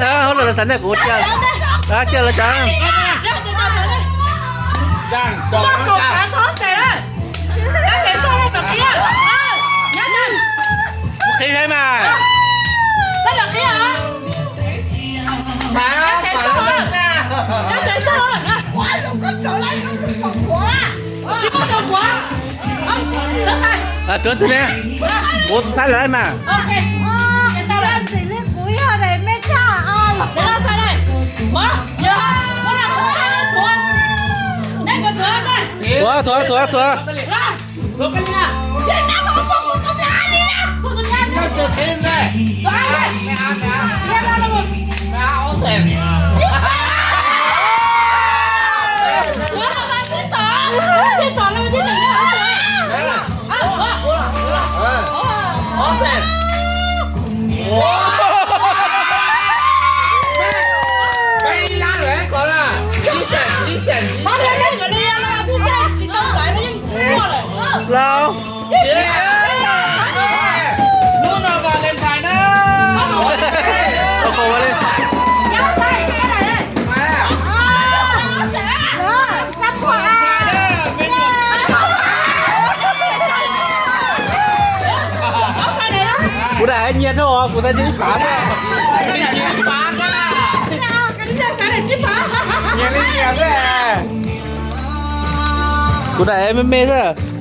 Hauv lawv xav ntej kuv cia, cia lawv tsav. Qhib saib mas. Tuav tus ne, kuv saib lawm mas. Tuav, tuav, tuav, tuav. Laus. Hnub no Valentine na. Kuv daim nyias dhau os, kuv daim nyias ib pav na. Nyias li nyias xwb. Kuv daim me me xwb.